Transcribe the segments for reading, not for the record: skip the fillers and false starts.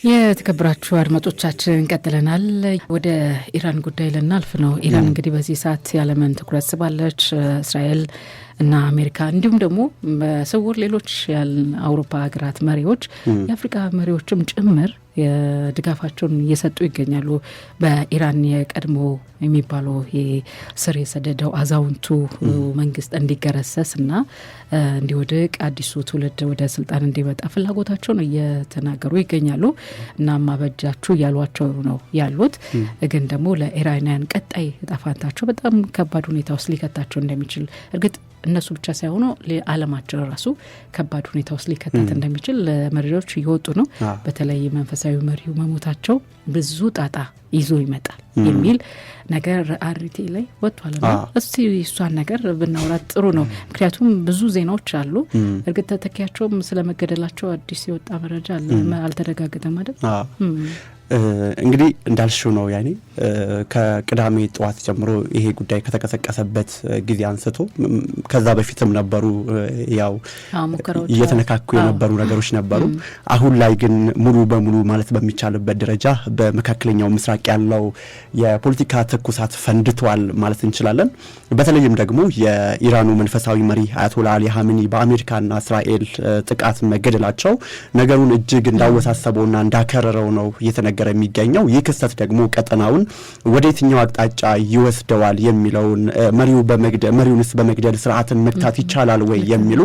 የተከበራችሁ አድማጮቻችን ቀጥለናል። ወደ ኢራን ጉዳይ ልናልፍ ነው። ኢራን እንግዲህ በዚህ ሰዓት የዓለምን ትኩረት ስባለች። እስራኤል እና አሜሪካ እንዲሁም ደግሞ በስውር ሌሎች አውሮፓ ሀገራት መሪዎች፣ የአፍሪካ መሪዎችም ጭምር ድጋፋቸውን እየሰጡ ይገኛሉ። በኢራን የቀድሞ የሚባለው ስር የሰደደው አዛውንቱ መንግስት እንዲገረሰስ እና እንዲወድቅ፣ አዲሱ ትውልድ ወደ ስልጣን እንዲመጣ ፍላጎታቸውን እየተናገሩ ይገኛሉ። እናም አበጃችሁ እያሏቸው ነው ያሉት። ግን ደግሞ ለኢራናውያን ቀጣይ እጣ ፈንታቸው በጣም ከባድ ሁኔታ ውስጥ ሊከታቸው እንደሚችል፣ እርግጥ እነሱ ብቻ ሳይሆኑ ዓለማችን ራሱ ከባድ ሁኔታ ውስጥ ሊከታት እንደሚችል መረጃዎች እየወጡ ነው። በተለይ መንፈሳዊ መሪው መሞታቸው ብዙ ጣጣ ይዞ ይመጣል የሚል ነገር አርቲ ላይ ወጥቷል። ና እስቲ እሷን ነገር ብናውራት ጥሩ ነው። ምክንያቱም ብዙ ዜናዎች አሉ። እርግጥ ተተኪያቸውም ስለመገደላቸው አዲስ የወጣ መረጃ አለ፣ አልተረጋገጠም አይደል? እንግዲህ እንዳልሽው ነው። ያኔ ከቅዳሜ ጠዋት ጀምሮ ይሄ ጉዳይ ከተቀሰቀሰበት ጊዜ አንስቶ፣ ከዛ በፊትም ነበሩ፣ ያው እየተነካኩ የነበሩ ነገሮች ነበሩ። አሁን ላይ ግን ሙሉ በሙሉ ማለት በሚቻልበት ደረጃ በመካከለኛው ምስራቅ ያለው የፖለቲካ ትኩሳት ፈንድቷል ማለት እንችላለን። በተለይም ደግሞ የኢራኑ መንፈሳዊ መሪ አያቶላ አሊ ሀሚኒ በአሜሪካና እስራኤል ጥቃት መገደላቸው ነገሩን እጅግ እንዳወሳሰበውና እንዳከረረው ነው እየተነገረ የሚገኘው። ይህ ክስተት ደግሞ ቀጠናውን ወደ የትኛው አቅጣጫ ይወስደዋል የሚለውን፣ መሪው በመግደል መሪውንስ በመግደል ስርዓትን መግታት ይቻላል ወይ የሚሉ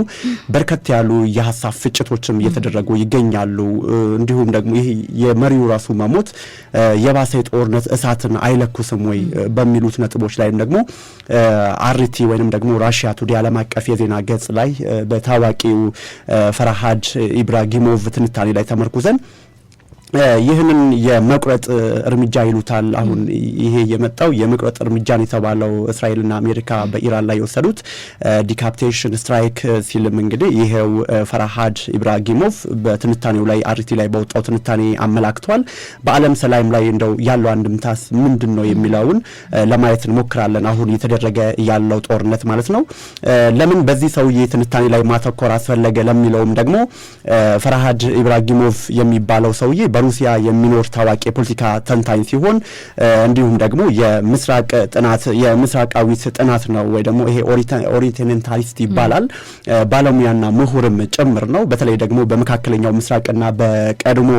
በርከት ያሉ የሀሳብ ፍጭቶችም እየተደረጉ ይገኛሉ። እንዲሁም ደግሞ ይህ የመሪው ራሱ መሞት የባሰ የጦርነት እሳትን አይለኩስም ወይ በሚሉት ነጥቦች ላይም ደግሞ አርቲ ወይንም ደግሞ ራሽያ ቱዴይ ዓለም አቀፍ የዜና ገጽ ላይ በታዋቂው ፈርሃድ ኢብራጊሞቭ ትንታኔ ላይ ተመርኩዘን ይህንን የመቁረጥ እርምጃ ይሉታል። አሁን ይሄ የመጣው የመቁረጥ እርምጃን የተባለው እስራኤልና አሜሪካ በኢራን ላይ የወሰዱት decapitation strike ሲልም እንግዲህ ይሄው ፈርሃድ ኢብራጊሞቭ በትንታኔው ላይ፣ አርቲ ላይ በወጣው ትንታኔ አመላክቷል። በዓለም ሰላም ላይ እንደው ያለው አንድምታስ ምንድን ነው የሚለውን ለማየት እንሞክራለን። አሁን እየተደረገ ያለው ጦርነት ማለት ነው። ለምን በዚህ ሰውዬ ትንታኔ ላይ ማተኮር አስፈለገ ለሚለውም ደግሞ ፈርሃድ ኢብራጊሞቭ የሚባለው ሰውዬ በሩሲያ የሚኖር ታዋቂ የፖለቲካ ተንታኝ ሲሆን እንዲሁም ደግሞ የምስራቅ ጥናት፣ የምስራቃዊት ጥናት ነው ወይ ደግሞ ይሄ orientalist ይባላል፣ ባለሙያና ምሁርም ጭምር ነው። በተለይ ደግሞ በመካከለኛው ምስራቅና በቀድሞ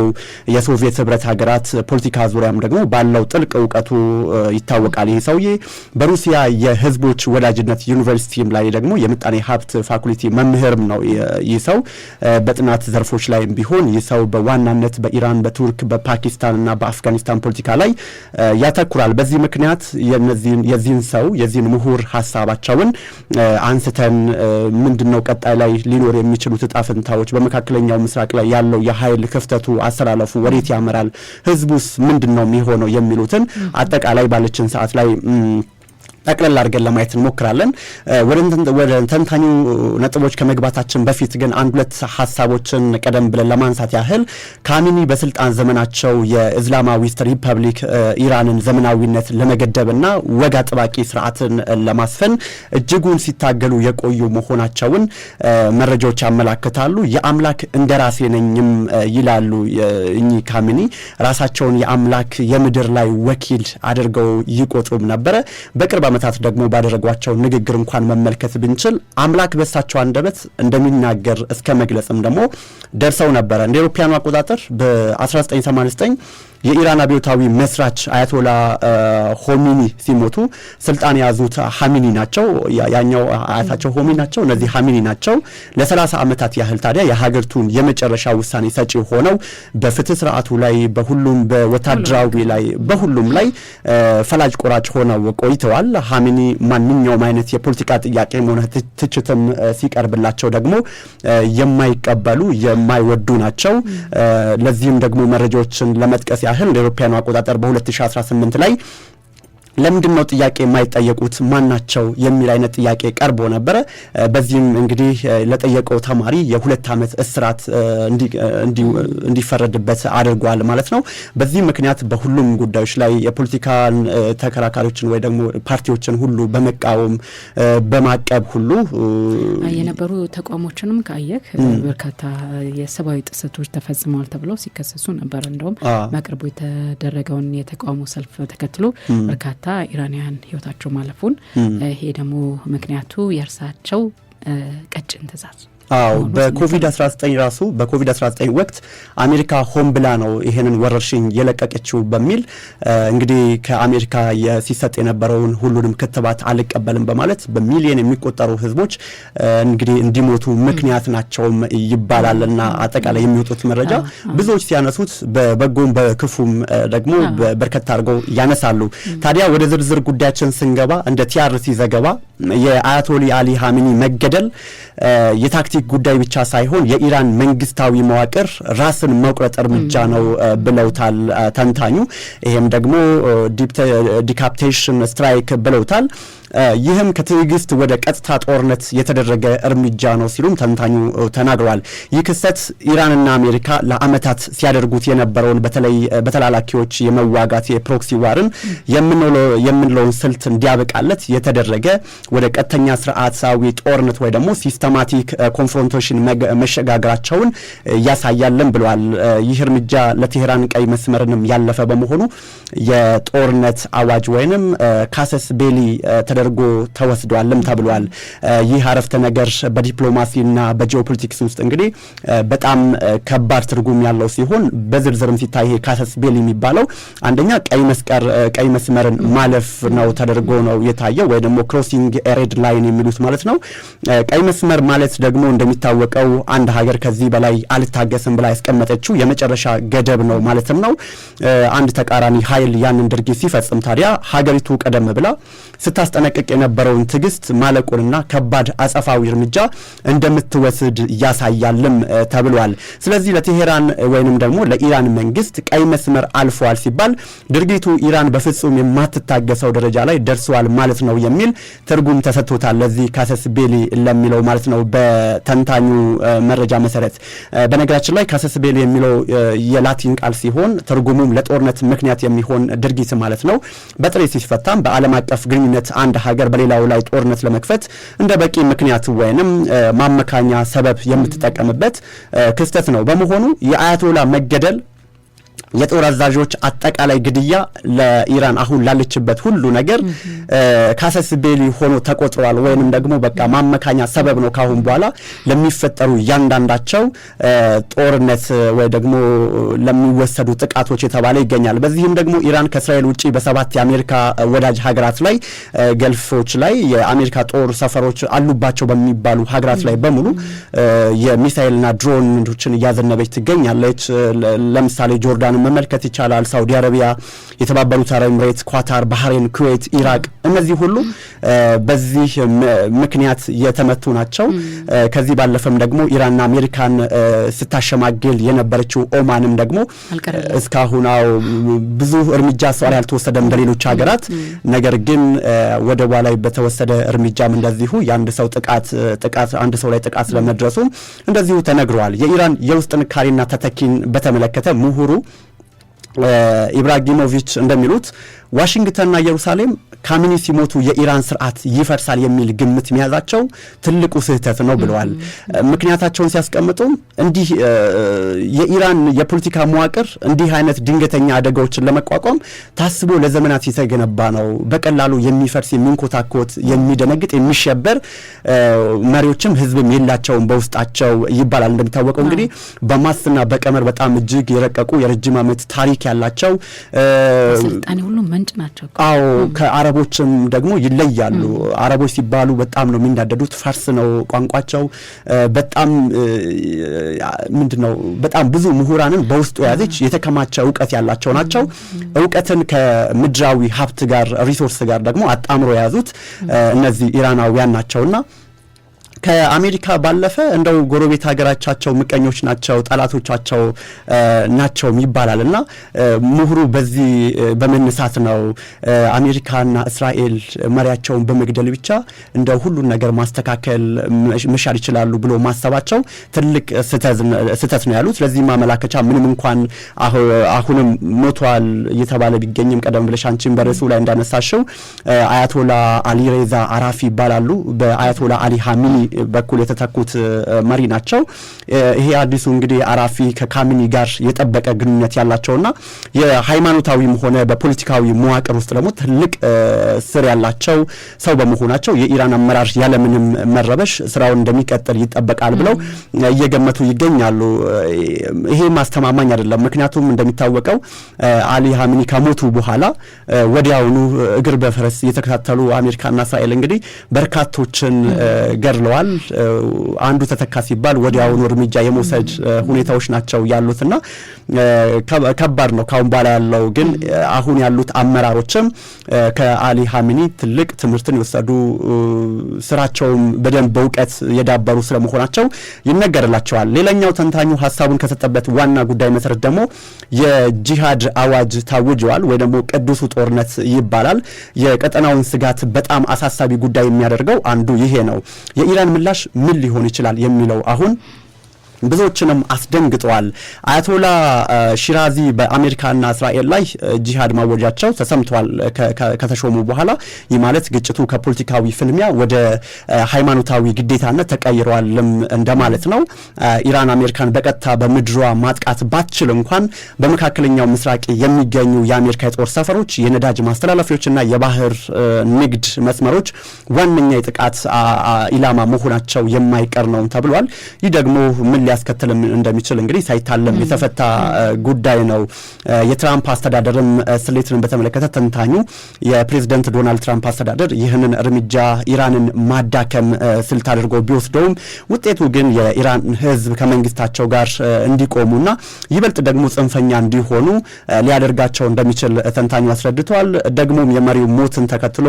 የሶቪየት ህብረት ሀገራት ፖለቲካ ዙሪያም ደግሞ ባለው ጥልቅ እውቀቱ ይታወቃል። ይህ ሰውዬ በሩሲያ የህዝቦች ወዳጅነት ዩኒቨርሲቲም ላይ ደግሞ የምጣኔ ሀብት ፋኩልቲ መምህርም ነው። ይህ ሰው በጥናት ዘርፎች ላይም ቢሆን ይህ ሰው በዋናነት በኢራን፣ በቱርክ፣ በፓኪስታንና በአፍጋኒስታን ፖለቲካ ላይ ያተኩራል። በዚህ ምክንያት የዚህን ሰው፣ የዚህን ምሁር ሀሳባቸውን አንስተን ምንድን ነው ቀጣይ ላይ ሊኖር የሚችሉት እጣ ፈንታዎች፣ በመካከለኛው ምስራቅ ላይ ያለው የኃይል ክፍተቱ አሰላለፉ ወዴት ያመራል፣ ህዝቡስ ምንድን ነው የሚሆነው የሚሉትን አጠቃላይ ባለችን ሰዓት ላይ ጠቅለል አድርገን ለማየት እንሞክራለን። ወደ ተንታኙ ነጥቦች ከመግባታችን በፊት ግን አንድ ሁለት ሀሳቦችን ቀደም ብለን ለማንሳት ያህል፣ ካሚኒ በስልጣን ዘመናቸው የእስላማዊት ሪፐብሊክ ኢራንን ዘመናዊነት ለመገደብና ወግ አጥባቂ ስርዓትን ለማስፈን እጅጉን ሲታገሉ የቆዩ መሆናቸውን መረጃዎች ያመላክታሉ። የአምላክ እንደራሴ ነኝም ይላሉ። እኚህ ካሚኒ ራሳቸውን የአምላክ የምድር ላይ ወኪል አድርገው ይቆጥሩም ነበረ። በቅርብ ዓመታት ደግሞ ባደረጓቸው ንግግር እንኳን መመልከት ብንችል አምላክ በሳቸው አንደበት እንደሚናገር እስከ መግለጽም ደግሞ ደርሰው ነበረ። እንደ አውሮፓውያኑ አቆጣጠር በ1989 የኢራን አብዮታዊ መስራች አያቶላ ሆሚኒ ሲሞቱ ስልጣን የያዙት ሀሚኒ ናቸው። ያኛው አያታቸው ሆሚኒ ናቸው፣ እነዚህ ሀሚኒ ናቸው። ለ30 ዓመታት ያህል ታዲያ የሀገሪቱን የመጨረሻ ውሳኔ ሰጪ ሆነው በፍትህ ስርዓቱ ላይ፣ በሁሉም፣ በወታደራዊ ላይ፣ በሁሉም ላይ ፈላጭ ቆራጭ ሆነው ቆይተዋል። ሀሚኒ ማንኛውም አይነት የፖለቲካ ጥያቄም ሆነ ትችትም ሲቀርብላቸው ደግሞ የማይቀበሉ፣ የማይወዱ ናቸው። ለዚህም ደግሞ መረጃዎችን ለመጥቀስ ያህል እንደ አውሮፓውያኑ አቆጣጠር በ2018 ላይ ለምንድን ነው ጥያቄ የማይጠየቁት ማናቸው የሚል አይነት ጥያቄ ቀርቦ ነበረ። በዚህም እንግዲህ ለጠየቀው ተማሪ የ2 ዓመት እስራት እንዲፈረድበት አድርጓል ማለት ነው። በዚህ ምክንያት በሁሉም ጉዳዮች ላይ የፖለቲካን ተከራካሪዎችን ወይ ደግሞ ፓርቲዎችን ሁሉ በመቃወም፣ በማቀብ ሁሉ የነበሩ ተቋሞችንም ካየህ በርካታ የሰብአዊ ጥሰቶች ተፈጽመዋል ተብለው ሲከሰሱ ነበር። እንደውም በቅርቡ የተደረገውን የተቃውሞ ሰልፍ ተከትሎ በርካታ ኢራናውያን ህይወታቸው ማለፉን፣ ይሄ ደግሞ ምክንያቱ የእርሳቸው ቀጭን ትዕዛዝ አዎ፣ በኮቪድ-19 ራሱ፣ በኮቪድ-19 ወቅት አሜሪካ ሆን ብላ ነው ይሄንን ወረርሽኝ የለቀቀችው በሚል እንግዲህ ከአሜሪካ ሲሰጥ የነበረውን ሁሉንም ክትባት አልቀበልም በማለት በሚሊዮን የሚቆጠሩ ህዝቦች እንግዲህ እንዲሞቱ ምክንያት ናቸውም ይባላል። እና አጠቃላይ የሚወጡት መረጃ ብዙዎች ሲያነሱት በበጎም በክፉም ደግሞ በርከት አድርገው ያነሳሉ። ታዲያ ወደ ዝርዝር ጉዳያችን ስንገባ እንደ ቲአርቲ ዘገባ የአያቶሊ አሊ ሀሚኒ መገደል የታክቲክ ጉዳይ ብቻ ሳይሆን የኢራን መንግስታዊ መዋቅር ራስን መቁረጥ እርምጃ ነው ብለውታል ተንታኙ። ይሄም ደግሞ decapitation strike ብለውታል። ይህም ከትዕግስት ወደ ቀጥታ ጦርነት የተደረገ እርምጃ ነው ሲሉም ተንታኙ ተናግረዋል። ይህ ክስተት ኢራንና አሜሪካ ለአመታት ሲያደርጉት የነበረውን በተለይ በተላላኪዎች የመዋጋት የ proxy war ን የምንለውን ስልት እንዲያበቃለት የተደረገ ወደ ቀጥተኛ ስርዓታዊ ጦርነት ወይ ደግሞ systematic confrontation መሸጋገራቸውን ያሳያልን ብለዋል። ይህ እርምጃ ለቴሄራን ቀይ መስመርንም ያለፈ በመሆኑ የጦርነት አዋጅ ወይንም casus belli ተደርጎ ተወስዷልም ተብሏል። ይህ አረፍተ ነገር በዲፕሎማሲና በጂኦፖለቲክስ ውስጥ እንግዲህ በጣም ከባድ ትርጉም ያለው ሲሆን በዝርዝርም ሲታይ ይሄ casus belli የሚባለው አንደኛ ቀይ መስመርን ማለፍ ነው ተደርጎ ነው የታየው ወይ ደግሞ crossing red line የሚሉት ማለት ነው። ቀይ መስመር ማለት ደግሞ እንደሚታወቀው አንድ ሀገር ከዚህ በላይ አልታገስም ብላ ያስቀመጠችው የመጨረሻ ገደብ ነው ማለትም ነው። አንድ ተቃራኒ ኃይል ያንን ድርጊት ሲፈጽም ታዲያ ሀገሪቱ ቀደም ብላ ስታስጠነቅቅ የነበረውን ትዕግስት ማለቁንና ከባድ አጸፋዊ እርምጃ እንደምትወስድ ያሳያልም ተብሏል። ስለዚህ ለቴሄራን ወይንም ደግሞ ለኢራን መንግስት ቀይ መስመር አልፏል ሲባል ድርጊቱ ኢራን በፍጹም የማትታገሰው ደረጃ ላይ ደርሷል ማለት ነው የሚል ትርጉም ተሰጥቶታል። ለዚህ casus belli ለሚለው ማለት ነው በተንታኙ መረጃ መሰረት። በነገራችን ላይ casus belli የሚለው የላቲን ቃል ሲሆን ትርጉሙም ለጦርነት ምክንያት የሚሆን ድርጊት ማለት ነው። በጥሬ ሲፈታም በዓለም አቀፍ ግንኙነት አንድ ሀገር በሌላው ላይ ጦርነት ለመክፈት እንደ በቂ ምክንያት ወይንም ማመካኛ ሰበብ የምትጠቀምበት ክስተት ነው። በመሆኑ የአያቶላ መገደል፣ የጦር አዛዦች አጠቃላይ ግድያ ለኢራን አሁን ላለችበት ሁሉ ነገር casus belli ሆኖ ተቆጥሯል። ወይንም ደግሞ በቃ ማመካኛ ሰበብ ነው ካሁን በኋላ ለሚፈጠሩ እያንዳንዳቸው ጦርነት ወይ ደግሞ ለሚወሰዱ ጥቃቶች የተባለ ይገኛል። በዚህም ደግሞ ኢራን ከእስራኤል ውጪ በሰባት የአሜሪካ ወዳጅ ሀገራት ላይ፣ ገልፎች ላይ፣ የአሜሪካ ጦር ሰፈሮች አሉባቸው በሚባሉ ሀገራት ላይ በሙሉ የሚሳኤልና ድሮኖችን እያዘነበች ትገኛለች። ለምሳሌ ጆርዳን መመልከት ይቻላል። ሳውዲ አረቢያ፣ የተባበሩት አረብ ኤምሬት፣ ኳታር፣ ባህሬን፣ ኩዌት፣ ኢራቅ እነዚህ ሁሉ በዚህ ምክንያት የተመቱ ናቸው። ከዚህ ባለፈም ደግሞ ኢራንና አሜሪካን ስታሸማግል የነበረችው ኦማንም ደግሞ እስካሁን ብዙ እርምጃ እሷ ላይ አልተወሰደም እንደ ሌሎች ሀገራት። ነገር ግን ወደቧ ላይ በተወሰደ እርምጃም እንደዚሁ የአንድ ሰው ጥቃት ጥቃት አንድ ሰው ላይ ጥቃት ስለመድረሱ እንደዚሁ ተነግሯል። የኢራን የውስጥ ጥንካሬና ተተኪን በተመለከተ ምሁሩ ኢብራሂሞቪች እንደሚሉት ዋሽንግተንና ኢየሩሳሌም ካሚኒ ሲሞቱ የኢራን ስርዓት ይፈርሳል የሚል ግምት መያዛቸው ትልቁ ስህተት ነው ብለዋል። ምክንያታቸውን ሲያስቀምጡ እንዲህ የኢራን የፖለቲካ መዋቅር እንዲህ አይነት ድንገተኛ አደጋዎችን ለመቋቋም ታስቦ ለዘመናት የተገነባ ነው። በቀላሉ የሚፈርስ፣ የሚንኮታኮት፣ የሚደነግጥ፣ የሚሸበር መሪዎችም ህዝብም የላቸውም በውስጣቸው ይባላል። እንደሚታወቀው እንግዲህ በማስና በቀመር በጣም እጅግ የረቀቁ፣ የረጅም ዓመት ታሪክ ያላቸው ስልጣኔ ሁሉ ምንጭ ናቸው። አዎ፣ ከአረቦችም ደግሞ ይለያሉ። አረቦች ሲባሉ በጣም ነው የሚናደዱት። ፋርስ ነው ቋንቋቸው። በጣም ምንድን ነው፣ በጣም ብዙ ምሁራንን በውስጡ የያዘች፣ የተከማቸ እውቀት ያላቸው ናቸው። እውቀትን ከምድራዊ ሀብት ጋር፣ resource ጋር ደግሞ አጣምሮ የያዙት እነዚህ ኢራናውያን ናቸውና ከአሜሪካ ባለፈ እንደው ጎረቤት ሀገራቻቸው ምቀኞች ናቸው፣ ጠላቶቻቸው ናቸው ይባላል። እና ምሁሩ በዚህ በመነሳት ነው አሜሪካና እስራኤል መሪያቸውን በመግደል ብቻ እንደ ሁሉን ነገር ማስተካከል መሻል ይችላሉ ብሎ ማሰባቸው ትልቅ ስህተት ነው ያሉት። ለዚህ ማመላከቻ ምንም እንኳን አሁንም ሞቷል እየተባለ ቢገኝም፣ ቀደም ብለሽ አንቺን በርዕሱ ላይ እንዳነሳሽው አያቶላ አሊ ሬዛ አራፊ ይባላሉ። በአያቶላ አሊ ሀሚኒ በኩል የተተኩት መሪ ናቸው። ይሄ አዲሱ እንግዲህ አራፊ ከካሚኒ ጋር የጠበቀ ግንኙነት ያላቸውና የሃይማኖታዊም ሆነ በፖለቲካዊ መዋቅር ውስጥ ደግሞ ትልቅ ስር ያላቸው ሰው በመሆናቸው የኢራን አመራር ያለምንም መረበሽ ስራውን እንደሚቀጥል ይጠበቃል ብለው እየገመቱ ይገኛሉ። ይሄ ማስተማማኝ አይደለም። ምክንያቱም እንደሚታወቀው አሊ ሀሚኒ ከሞቱ በኋላ ወዲያውኑ እግር በፈረስ እየተከታተሉ አሜሪካና እስራኤል እንግዲህ በርካቶችን ገድለዋል። አንዱ ተተካ ሲባል ወዲያውኑ እርምጃ የመውሰድ ሁኔታዎች ናቸው ያሉትና ከባድ ነው። ካሁን በኋላ ያለው ግን አሁን ያሉት አመራሮችም ከአሊ ሀሚኒ ትልቅ ትምህርትን የወሰዱ፣ ስራቸውም በደንብ በእውቀት የዳበሩ ስለመሆናቸው ይነገርላቸዋል። ሌላኛው ተንታኙ ሀሳቡን ከሰጠበት ዋና ጉዳይ መሰረት ደግሞ የጂሃድ አዋጅ ታውጀዋል ወይ ደግሞ ቅዱሱ ጦርነት ይባላል። የቀጠናውን ስጋት በጣም አሳሳቢ ጉዳይ የሚያደርገው አንዱ ይሄ ነው። የኢራን ምላሽ ምን ሊሆን ይችላል የሚለው አሁን ብዙዎችንም አስደንግጠዋል። አያቶላ ሺራዚ በአሜሪካና እስራኤል ላይ ጂሃድ ማወጃቸው ተሰምቷል ከተሾሙ በኋላ። ይህ ማለት ግጭቱ ከፖለቲካዊ ፍልሚያ ወደ ሃይማኖታዊ ግዴታነት ተቀይሯልም እንደማለት ነው። ኢራን አሜሪካን በቀጥታ በምድሯ ማጥቃት ባትችል እንኳን በመካከለኛው ምስራቅ የሚገኙ የአሜሪካ የጦር ሰፈሮች፣ የነዳጅ ማስተላለፊያዎችና የባህር ንግድ መስመሮች ዋነኛ የጥቃት ኢላማ መሆናቸው የማይቀር ነው ተብሏል። ይህ ደግሞ ምን ሊያስከትል እንደሚችል እንግዲህ ሳይታለም የተፈታ ጉዳይ ነው። የትራምፕ አስተዳደርም ስሌትን በተመለከተ ተንታኙ የፕሬዝደንት ዶናልድ ትራምፕ አስተዳደር ይህንን እርምጃ ኢራንን ማዳከም ስልት አድርጎ ቢወስደውም ውጤቱ ግን የኢራን ሕዝብ ከመንግስታቸው ጋር እንዲቆሙና ይበልጥ ደግሞ ጽንፈኛ እንዲሆኑ ሊያደርጋቸው እንደሚችል ተንታኙ አስረድተዋል። ደግሞም የመሪው ሞትን ተከትሎ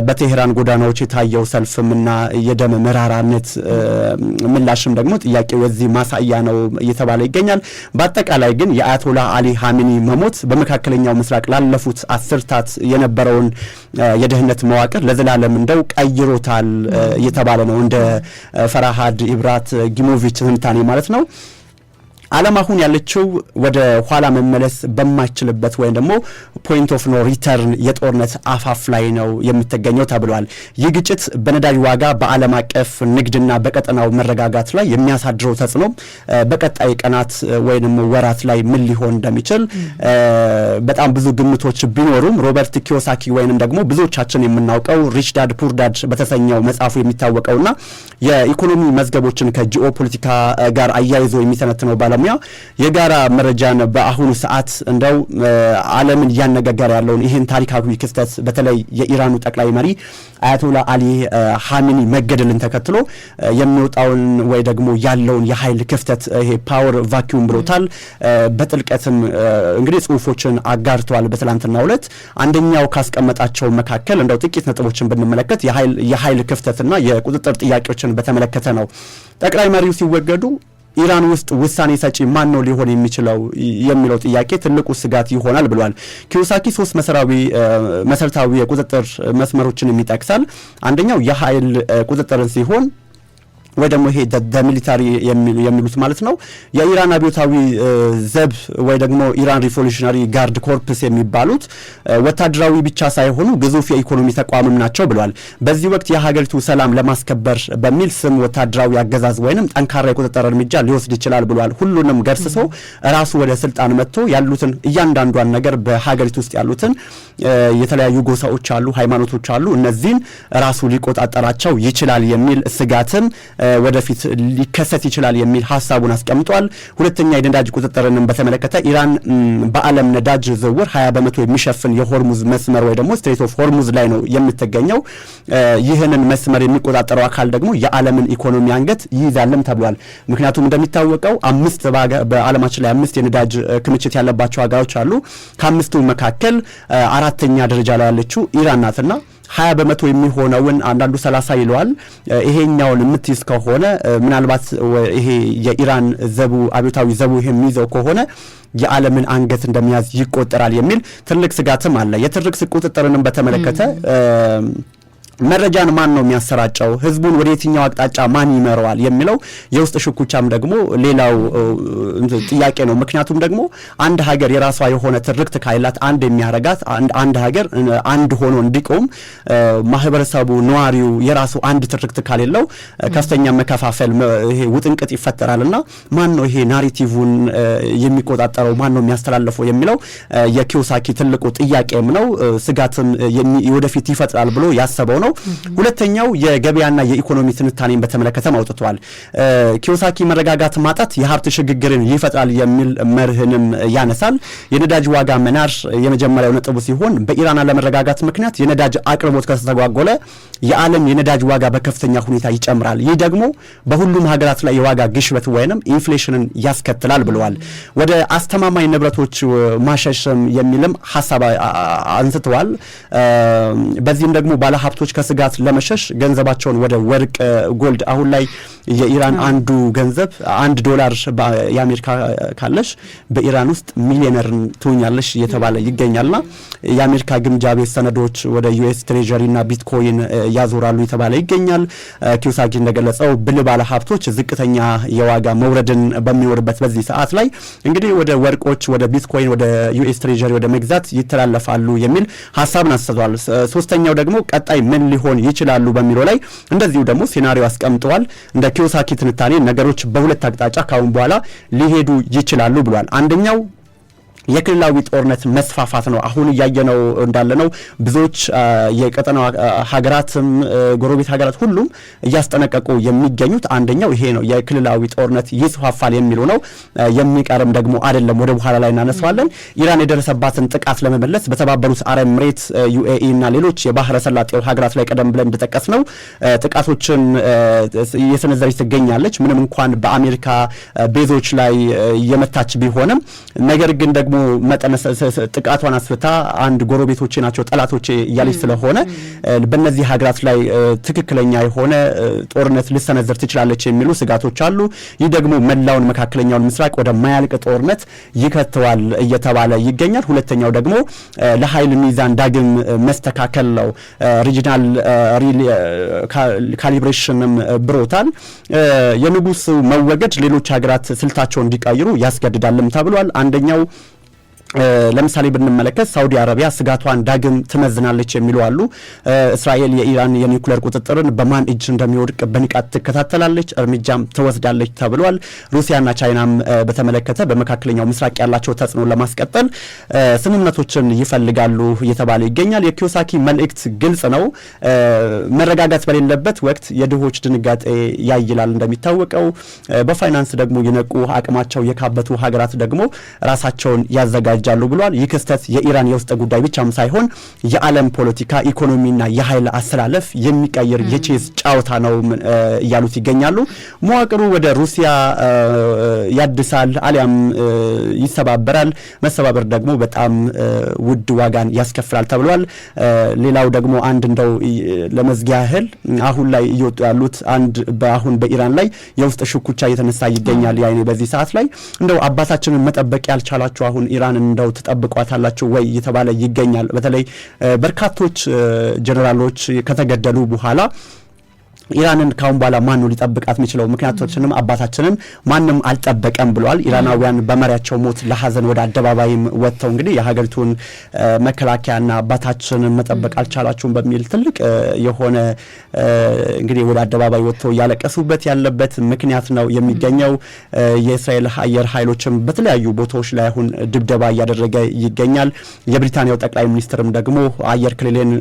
በቴሄራን ጎዳናዎች የታየው ሰልፍምና የደም መራራነት ምላሽም ደግሞ ጥያቄው የዚህ ማሳያ ነው እየተባለ ይገኛል። በአጠቃላይ ግን የአያቶላ አሊ ሀሚኒ መሞት በመካከለኛው ምስራቅ ላለፉት አስርታት የነበረውን የደህንነት መዋቅር ለዘላለም እንደው ቀይሮታል እየተባለ ነው። እንደ ፈራሃድ ኢብራት ጊሞቪች ትንታኔ ማለት ነው። ዓለም አሁን ያለችው ወደ ኋላ መመለስ በማይችልበት ወይም ደግሞ point of no return የጦርነት አፋፍ ላይ ነው የምትገኘው ተብሏል። ይህ ግጭት በነዳጅ ዋጋ፣ በዓለም አቀፍ ንግድና በቀጠናው መረጋጋት ላይ የሚያሳድረው ተጽዕኖ በቀጣይ ቀናት ወይንም ወራት ላይ ምን ሊሆን እንደሚችል በጣም ብዙ ግምቶች ቢኖሩም፣ ሮበርት ኪዮሳኪ ወይንም ደግሞ ብዙዎቻችን የምናውቀው Rich Dad Poor Dad በተሰኘው መጽሐፉ የሚታወቀውና የኢኮኖሚ መዝገቦችን ከጂኦ ፖለቲካ ጋር አያይዞ የሚተነትነው ባለሙያ የጋራ መረጃን በአሁኑ ሰዓት እንደው ዓለምን እያነጋገረ ያለውን ይህን ታሪካዊ ክስተት፣ በተለይ የኢራኑ ጠቅላይ መሪ አያቶላ አሊ ሀሚኒ መገደልን ተከትሎ የሚወጣውን ወይ ደግሞ ያለውን የኃይል ክፍተት፣ ይሄ power vacuum ብሎታል። በጥልቀትም እንግዲህ ጽሁፎችን አጋርተዋል። በትላንትናው ዕለት አንደኛው ካስቀመጣቸው መካከል እንደው ጥቂት ነጥቦችን ብንመለከት የኃይል ክፍተትና የቁጥጥር ጥያቄዎችን በተመለከተ ነው። ጠቅላይ መሪው ሲወገዱ ኢራን ውስጥ ውሳኔ ሰጪ ማን ነው ሊሆን የሚችለው የሚለው ጥያቄ ትልቁ ስጋት ይሆናል ብሏል። ኪዮሳኪ ሶስት መሰረታዊ የቁጥጥር መስመሮችን ይጠቅሳል። አንደኛው የኃይል ቁጥጥርን ሲሆን ወይ ደግሞ ይሄ military የሚሉት ማለት ነው። የኢራን አብዮታዊ ዘብ ወይ ደግሞ Iran Revolutionary Guard Corps የሚባሉት ወታደራዊ ብቻ ሳይሆኑ ግዙፍ የኢኮኖሚ ተቋምም ናቸው ብሏል። በዚህ ወቅት የሀገሪቱ ሰላም ለማስከበር በሚል ስም ወታደራዊ አገዛዝ ወይንም ጠንካራ የቁጥጥር እርምጃ ሊወስድ ይችላል ብሏል። ሁሉንም ገርስሶ ራሱ ወደ ስልጣን መጥቶ ያሉትን እያንዳንዷን ነገር፣ በሀገሪቱ ውስጥ ያሉትን የተለያዩ ጎሳዎች አሉ፣ ሃይማኖቶች አሉ፣ እነዚህን ራሱ ሊቆጣጠራቸው ይችላል የሚል ስጋትም ወደፊት ሊከሰት ይችላል የሚል ሀሳቡን አስቀምጧል። ሁለተኛ የነዳጅ ቁጥጥርንም በተመለከተ ኢራን በዓለም ነዳጅ ዝውውር 20% የሚሸፍን የሆርሙዝ መስመር ወይ ደግሞ Strait of Hormuz ላይ ነው የምትገኘው። ይህንን መስመር የሚቆጣጠረው አካል ደግሞ የዓለምን ኢኮኖሚ አንገት ይይዛልም ተብሏል። ምክንያቱም እንደሚታወቀው አምስት በዓለማችን ላይ አምስት የነዳጅ ክምችት ያለባቸው ሀገሮች አሉ። ከአምስቱ መካከል አራተኛ ደረጃ ላይ ያለችው ኢራን ናትና 20% የሚሆነውን፣ አንዳንዱ 30 ይለዋል። ይሄኛውን የምትይዝ ከሆነ፣ ምናልባት ይሄ የኢራን ዘቡ፣ አብዮታዊ ዘቡ ይሄ የሚይዘው ከሆነ የዓለምን አንገት እንደሚያዝ ይቆጠራል የሚል ትልቅ ስጋትም አለ። የትርክት ቁጥጥርንም በተመለከተ መረጃን ማን ነው የሚያሰራጨው፣ ህዝቡን ወደ የትኛው አቅጣጫ ማን ይመራዋል የሚለው የውስጥ ሽኩቻም ደግሞ ሌላው ጥያቄ ነው። ምክንያቱም ደግሞ አንድ ሀገር የራሷ የሆነ ትርክት ካላት፣ አንድ የሚያረጋት፣ አንድ ሀገር አንድ ሆኖ እንዲቆም ማህበረሰቡ፣ ነዋሪው የራሱ አንድ ትርክት ካሌለው ከፍተኛ መከፋፈል፣ ይሄ ውጥንቅጥ ይፈጠራል። እና ማን ነው ይሄ narrative ን የሚቆጣጠረው፣ ማን ነው የሚያስተላልፈው የሚለው የኪዮሳኪ ትልቁ ጥያቄም ነው። ስጋትም ወደፊት ይፈጥራል ብሎ ያሰበው ነው። ሁለተኛው የገበያና የኢኮኖሚ ትንታኔን በተመለከተም አውጥቷል። ኪዮሳኪ መረጋጋት ማጣት የሀብት ሽግግርን ይፈጥራል የሚል መርህንም ያነሳል። የነዳጅ ዋጋ መናር የመጀመሪያው ነጥቡ ሲሆን፣ በኢራን አለመረጋጋት ምክንያት የነዳጅ አቅርቦት ከተስተጓጎለ የዓለም የነዳጅ ዋጋ በከፍተኛ ሁኔታ ይጨምራል። ይህ ደግሞ በሁሉም ሀገራት ላይ የዋጋ ግሽበት ወይንም inflation ን ያስከትላል ብለዋል። ወደ አስተማማኝ ንብረቶች ማሸሽም የሚልም ሀሳብ አንስተዋል። በዚህም ደግሞ ባለሀብቶች ከስጋት ለመሸሽ ገንዘባቸውን ወደ ወርቅ፣ gold፣ አሁን ላይ የኢራን አንዱ ገንዘብ፣ 1 ዶላር የአሜሪካ ካለሽ በኢራን ውስጥ ሚሊዮነር ትሆኛለሽ እየተባለ ይገኛልና የአሜሪካ ግምጃ ቤት ሰነዶች ወደ US Treasury እና ቢትኮይን ያዞራሉ የተባለ ይገኛል። ኪዮሳኪ እንደገለጸው ብልህ ባለ ሀብቶች ዝቅተኛ የዋጋ መውረድን በሚኖርበት በዚህ ሰዓት ላይ እንግዲህ ወደ ወርቆች፣ ወደ ቢትኮይን፣ ወደ US Treasury ወደ መግዛት ይተላለፋሉ የሚል ሀሳብን አንስተዋል። ሶስተኛው ደግሞ ቀጣይ ምን ሊሆን ይችላሉ በሚለው ላይ እንደዚሁ ደግሞ scenario አስቀምጠዋል። እንደ ኪዮሳኪ ትንታኔ ነገሮች በሁለት አቅጣጫ ካሁን በኋላ ሊሄዱ ይችላሉ ብሏል። አንደኛው የክልላዊ ጦርነት መስፋፋት ነው። አሁን እያየነው እንዳለ ነው። ብዙዎች የቀጠናው ሀገራትም ጎረቤት ሀገራት ሁሉም እያስጠነቀቁ የሚገኙት አንደኛው ይሄ ነው። የክልላዊ ጦርነት ይስፋፋል የሚሉ ነው። የሚቀርም ደግሞ አይደለም። ወደ በኋላ ላይ እናነሳዋለን። ኢራን የደረሰባትን ጥቃት ለመመለስ በተባበሩት አረብ ኤምሬት፣ UAE እና ሌሎች የባህረ ሰላጤው ሀገራት ላይ ቀደም ብለን እንደጠቀስነው ጥቃቶችን እየሰነዘረች ትገኛለች። ምንም እንኳን በአሜሪካ base ኦች ላይ የመታች ቢሆንም፣ ነገር ግን ደግሞ መጠነ ጥቃቷን አስፍታ አንድ ጎረቤቶቼ ናቸው ጠላቶቼ እያለች ስለሆነ በእነዚህ ሀገራት ላይ ትክክለኛ የሆነ ጦርነት ልሰነዝር ትችላለች የሚሉ ስጋቶች አሉ። ይህ ደግሞ መላውን መካከለኛውን ምስራቅ ወደ ማያልቅ ጦርነት ይከተዋል እየተባለ ይገኛል። ሁለተኛው ደግሞ ለኃይል ሚዛን ዳግም መስተካከል ነው። Regional calibration ም ብሮታል። የንጉሱ መወገድ ሌሎች ሀገራት ስልታቸውን እንዲቀይሩ ያስገድዳልም ተብሏል። አንደኛው ለምሳሌ ብንመለከት ሳውዲ አረቢያ ስጋቷን ዳግም ትመዝናለች የሚሉ አሉ። እስራኤል የኢራን የኒውክሌር ቁጥጥርን በማን እጅ እንደሚወድቅ በንቃት ትከታተላለች፣ እርምጃም ትወስዳለች ተብሏል። ሩሲያና ቻይናም በተመለከተ በመካከለኛው ምስራቅ ያላቸው ተጽዕኖ ለማስቀጠል ስምምነቶችን ይፈልጋሉ እየተባለ ይገኛል። የኪዮሳኪ መልእክት ግልጽ ነው። መረጋጋት በሌለበት ወቅት የድሆች ድንጋጤ ያይላል። እንደሚታወቀው በፋይናንስ ደግሞ የነቁ፣ አቅማቸው የካበቱ ሀገራት ደግሞ ራሳቸውን ያዘጋጃሉ ብሏል። ይህ ክስተት የኢራን የውስጥ ጉዳይ ብቻም ሳይሆን የዓለም ፖለቲካ፣ ኢኮኖሚና የኃይል አሰላለፍ የሚቀይር የቼዝ ጨዋታ ነው እያሉት ይገኛሉ። መዋቅሩ ወደ ሩሲያ ያድሳል አሊያም ይሰባበራል። መሰባበር ደግሞ በጣም ውድ ዋጋን ያስከፍላል ተብሏል። ሌላው ደግሞ አንድ እንደው ለመዝጊያ ያህል አሁን ላይ እየወጡ ያሉት አንድ በአሁን በኢራን ላይ የውስጥ ሽኩቻ እየተነሳ ይገኛል። ያኔ በዚህ ሰዓት ላይ እንደው አባታችንን መጠበቅ ያልቻላችሁ አሁን ኢራን እንደው ትጠብቋታላችሁ ወይ እየተባለ ይገኛል። በተለይ በርካቶች ጀኔራሎች ከተገደሉ በኋላ ኢራንን ካሁን በኋላ ማን ነው ሊጠብቃት የሚችለው? ምክንያቶችንም አባታችንን ማንም አልጠበቀም ብለዋል። ኢራናውያን በመሪያቸው ሞት ለሀዘን ወደ አደባባይም ወጥተው እንግዲህ የሀገሪቱን መከላከያና አባታችንን መጠበቅ አልቻላችሁም በሚል ትልቅ የሆነ እንግዲህ ወደ አደባባይ ወጥተው እያለቀሱበት ያለበት ምክንያት ነው የሚገኘው። የእስራኤል አየር ኃይሎችም በተለያዩ ቦታዎች ላይ አሁን ድብደባ እያደረገ ይገኛል። የብሪታንያው ጠቅላይ ሚኒስትርም ደግሞ አየር ክልሌን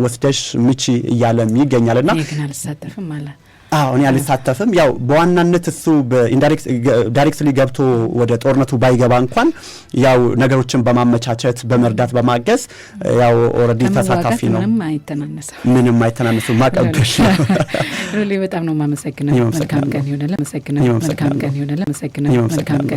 ወስደሽ ምቺ እያለም ይገኛልና አልሳተፍም አለ። አዎ፣ እኔ አልሳተፍም። ያው በዋናነት እሱ directly ገብቶ ወደ ጦርነቱ ባይገባ እንኳን ያው ነገሮችን በማመቻቸት፣ በመርዳት፣ በማገዝ ያው already ተሳታፊ ነው። ምንም አይተናነስም። ምንም አይተናነስም። ማቀበል ነው። ሮሊ፣ በጣም ነው የማመሰግነው። መልካም ቀን ይሆንልህ። አመሰግናለሁ። መልካም ቀን ይሆንልህ። አመሰግናለሁ። መልካም ቀን።